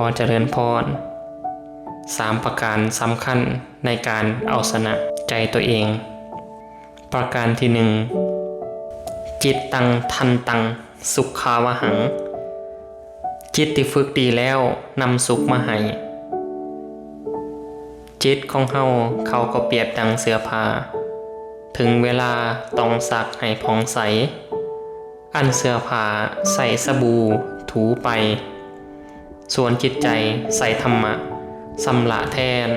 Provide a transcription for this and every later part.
ຂໍຈະເລີນພອນ. ສາມປະການສຳຄັນໃນການເອົາຊະນະໃຈຕົວເອງ. ປະການທີໜຶ່ງ ຈິດຕັງທັນຕັງ ສຸຂາວະຫັງ. ຈິດທີ່ຝຶກດີແລ້ວນຳສຸກມາໃຫ້. ຈິດຂອງເຮົາເຂົາກໍປຽບດັ່ງເສື້ອຜ້າ, ເຖິງເວລາຕ້ອງຊັກໃຫ້ຜ່ອງໃສ, ອັນເສື້ອຜ້າໃຊ້ສະບູຖູໄປ, ສ່ວນຈິດໃຈໃຊ້ທຳມະຊຳລະແທນ.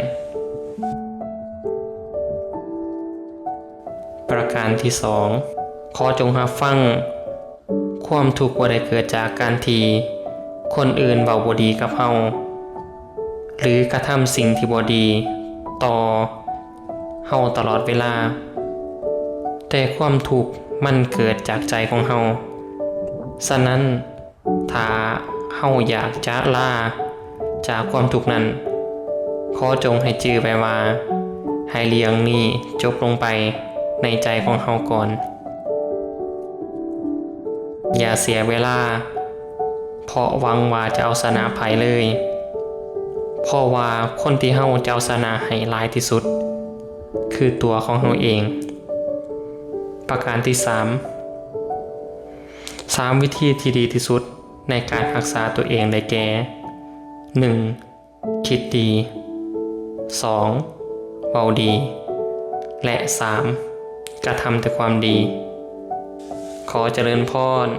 ປະການທີສອງ ຂໍຈົ່ງຮັບຟັງ, ຄວາມທຸກບໍ່ໄດ້ເກີດຈາກການທີ່ຄົນອື່ນເວົ້າບໍ່ດີກັບເຮົາ ຫຼື ກະທຳສິ່ງທີ່ບໍ່ດີຕໍ່ເຮົາຕະຫຼອດເວລາ, ແຕ່ຄວາມທຸກມັນເກີດຈາກໃຈຂອງເຮົາ. ສະນັ້ນ, ຖ້າເຮົາຢາກຈະລາຈາກຄວາມທຸກນັ້ນ, ຂໍຈົ່ງໃຫ້ຈື່ໄວ້ວ່າ ໃຫ້ເລື່ອງນີ້ຈົບລົງໄປໃນໃຈຂອງເຮົາກ່ອນ. ຢ່າເສຍເວລາເພາະຫວັງວ່າຈະເອົາຊະນະໃຜເລີຍ, ເພາະວ່າຄົນທີ່ເຮົາຈະເອົາຊະນະໃຫ້ຫຼາຍທີ່ສຸດ ຄືຕົວຂອງເຮົາເອງ. ປະການທີສາມ ສາມວິທີທີ່ດີທີ່ສຸດໃນການຮັກສາຕົວເອງໄດ້ແກ່ ໜຶ່ງ ຄິດດີ, ສອງ ເວົ້າດີ ແລະ ສາມ ກະທຳແຕ່ຄວາມດີ. ຂໍຈະເລີນພອນ.